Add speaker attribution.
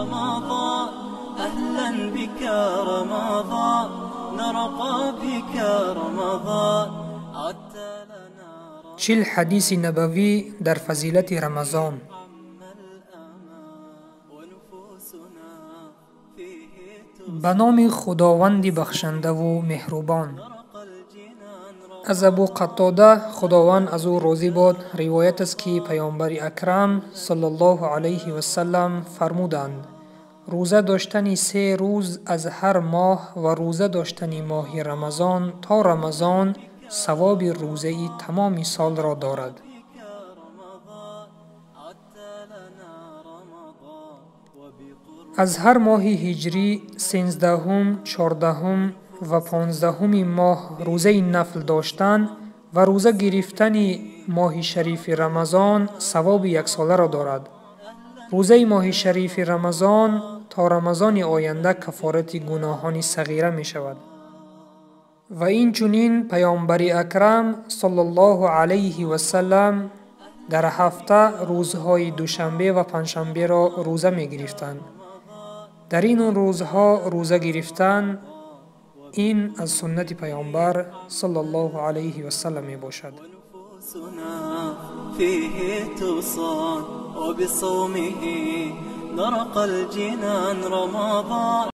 Speaker 1: رمضان، أهلا بك رمضان، نرقى بك رمضان، عدت لنا.
Speaker 2: 40 ҳадиси набавӣ дар фазилати Рамазон. Ба номи Худованди бахшандаву меҳрубон. Аз Абу Қаттода, Худованд аз ӯ розӣ бод, ривоят аст, ки Паёмбари Акрам саллаллоҳу алайҳи васалам фармуданд: рӯза доштани 3 рӯз аз ҳар моҳ ва рӯза доштани моҳи Рамазон то Рамазон савоби рӯзаи тамоми солро дорад. Аз ҳар моҳи ҳиҷрӣ 13-ум, 14-ум ва 15-уми моҳ рӯзаи нафл доштан ва рӯза гирифтани моҳи шарифи Рамазон савоби яксоларо дорад. Рӯзаи моҳи шарифи Рамазон то Рамазони оянда кафорати гуноҳони сағира мешавад. Ва инчунин Паёмбари Акрам саллаллоҳу алайҳи васалам дар ҳафта рӯзҳои душанбе ва панҷшанберо рӯза мегирифтанд. Дар ин рӯзҳо рӯза гирифтан ин аз суннати Паёмбар саллаллоҳу алайҳи васалам мебошад.
Speaker 1: فيه تصان وبصومه نرقى الجنان رمضان.